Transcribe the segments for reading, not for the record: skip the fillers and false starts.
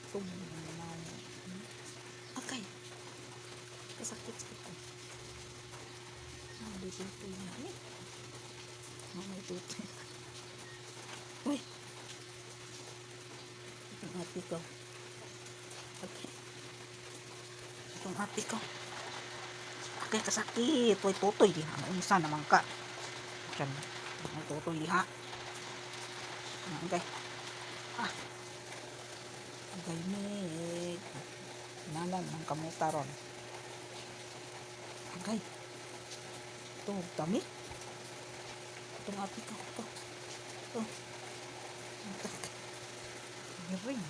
Gutom na. Okay. Kasakit-sakit ko. Ah, dito ito na eh. Ah, may tutoy. Uy. Itong ate ko. Okay. Itong ate ko. Okay, kasakit. Uy, tutoy diha. Ano isa naman ka. Diyan. May tutoy diha. Okay. Ah. Agay mig. Nalan ng kamuta ron. Agay. Ito, dami. Itong ate ko. Ito. Ito. Miring.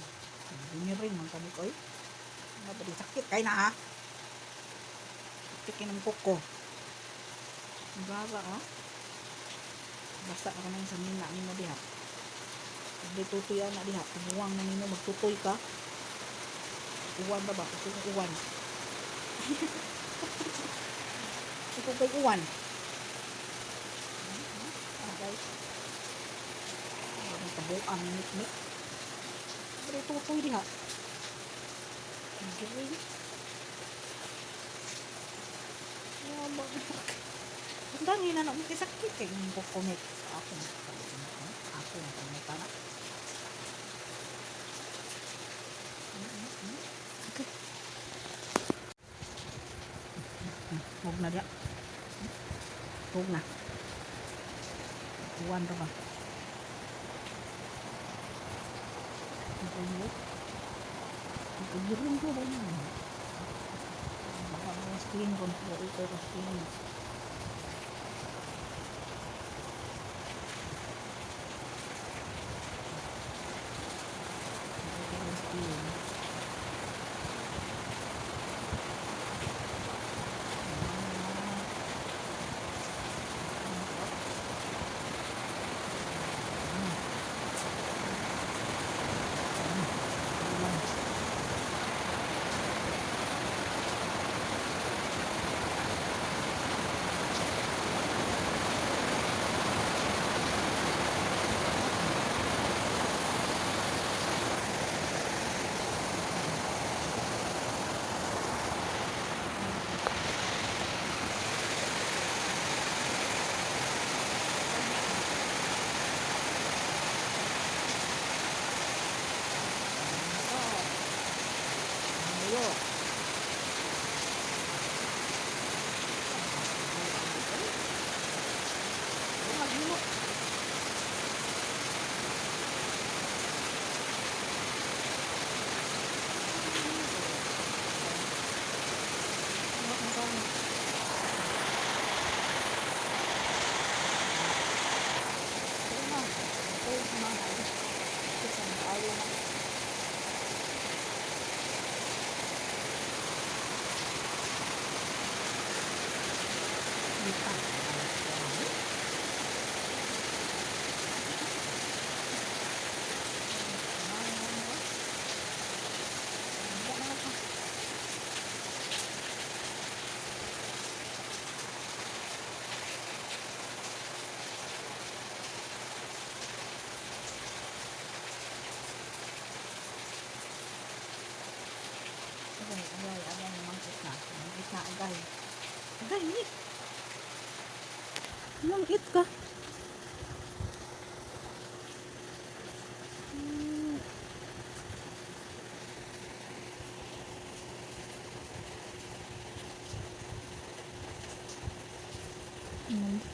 Miring man kami ko eh. Mga sakit kay na ha. Sakit kay ng kuko. Gara oh. Basta ka na sa mina nimo diha. Hindi tutoy na diha. Tumuwang na nimo, magtutoy ka. Uwan ba ba? Gusto mo uwan? Ito kay uwan. Ah, guys. Ang tabuan ni Mikmik. Pero tutoy diha. Green. Ang dami na naman sakit kay yung kukumit. Ako na. Ako na kumuta na. Okay. Huwag na diya. Huwag na. Uwan ra ba? Ang ko ba yun? Baka mga screen ron. Ito yung screen. Ito yung screen. Ayo. Agay, agay, agay, mangkit na. Mangkit na, agay. Agay, ni. Mangkit ka.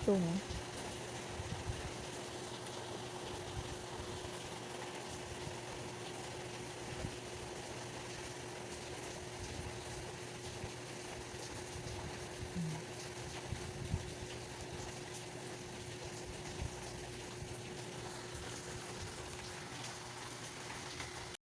Ito.